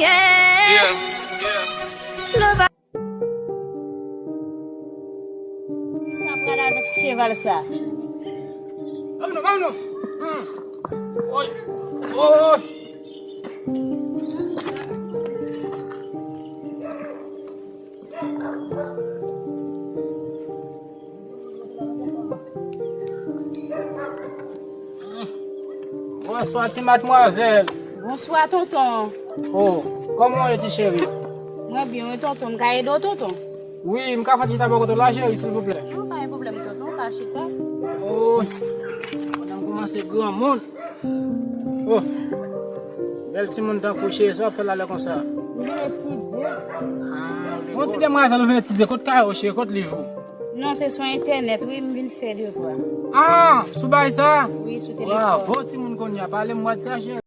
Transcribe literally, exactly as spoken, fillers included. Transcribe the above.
Yeah, yeah. Sa pral avèk cheval sa. Vamos, vamos. Oy, oy. Bonswa, ti madmwazèl. Bonswa, tonton. Oh, kòman w ye, ti cheri? Mwen byen, wi, tonton. M ka ede w, tonton? Wi, m ka fè ti chita bò kote w la, cheri, silvouplè? Non, pa gen pwoblèm, tonton. Ou ka chita. Oh, pandan m kòmanse granmoun. Oh, bèl timoun tankou w, cheri, sa w ap fè la lè konsa? M vin etidye. Ah, bon, ti demwazèl, ou vin etidye. Kot kaye w, cheri? Kot liv ou? Non, se sou entènèt, wi, m vin fè devwa. Ah, sou bay sa? Wi, sou telefòn. Bravo, timoun kounye a. Pale m WhatsApp, cheri.